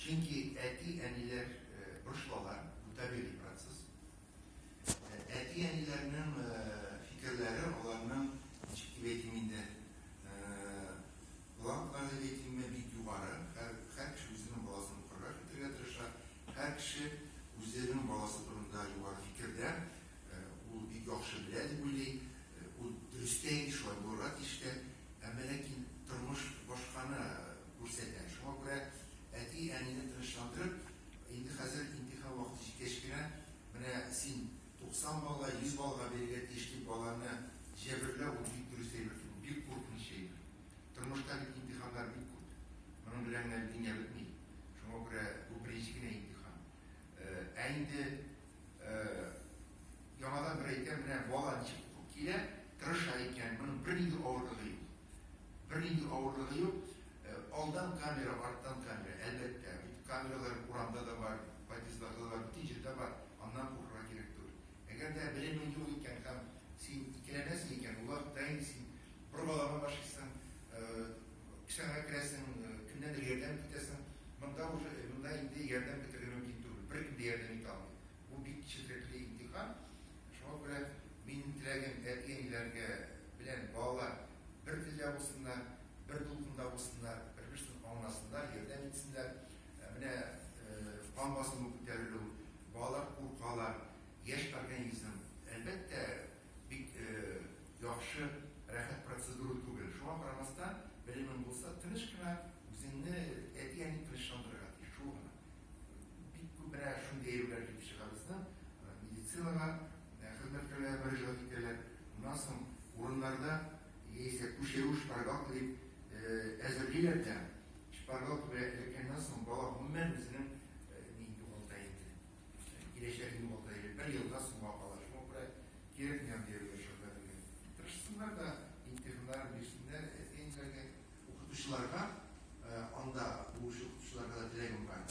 Чөнки әти-әниләр борчылалар, бу табигый процесс. Әти-әниләрнең фикерләре, аларның, ничек дип әйтим инде, планкалары дип әйтимме, бик югары. Һәр, һәр кеше үзенең баласын укырга кертергә тырыша. Һәр кеше үзенең баласы турында югары фикердә. Ул бик яхшы белә дип уйлый. Ул дөрес тә инде, шулай булырга тиеш тә. Әмма ләкин тормыш башканы күрсәтә. Шуңа күрә әти-әнине тынычландырып, инде хәзер имтихан вакыты җиткәч кенә, менә син 90 баллга, 100 баллга бирергә тиеш дип баланы җәберләү ул бик дөрес әйбер түгел, бик куркыныч әйбер. Тормышта бит имтиханнар бик күп. Моның белән генә дөнья бетми. Шуңа күрә бу беренче генә имтихан. Ә инде яңадан бер әйтәм, менә бала ничек укып килә, тырыша икән, моның бернинди авырлыгы юк. Бернинди авырлыгы юк. Алдан камера, арттан камера, әлбәттә. Бит камералар урамда да бар, подъездларда да бар, бөтен җирдә бар. Аннан куркырга кирәк түгел. Әгәр дә белемең юк икән һәм син икеләнәсең икән, ул вакытта инде син боргалана башлыйсың, кесәңә керәсең, кемнәндер ярдәм көтәсең. Монда уже, монда инде ярдәм көтәргә мөмкин түгел. Беркем дә ярдәм итә алмый. Бу бик четерекле имтихан. Шуңа күрә минем теләгем әти-әниләргә белән балалар бер телдә булсыннар, бер дулкында булсыннар, бер-берсен аңласыннар, ярдәм итсеннәр. Менә кан басымы күтәрелү, балалар куркалар, яшь организм, әлбәттә, бик яхшы, рәхәт процедура түгел. Шуңа карамастан, белемең булса, тыныч кына үзеңне әти-әни тынычландырырга тиеш, шул гына. Бик күп менә шундый әйберләр килеп чыга безнең медицинага хезмәткәрләр мөрәҗәгать итәләр. Моннан соң урыннарда яисә күчерү шпаргалка дип әзерлиләр дә, шпаргалка белән эләккәннән соң бала гомумән үзенең ни югалта инде. Киләчәген югалта инде. Бер елга соңга кала. Шуңа күрә кирәкми андый әйберләр шөгыльләнергә. Тырышсыннар да, имтиханнарын бирсеннәр әти-әниләргә, укытучыларга, анда булучы укытучыларга да теләгем бар.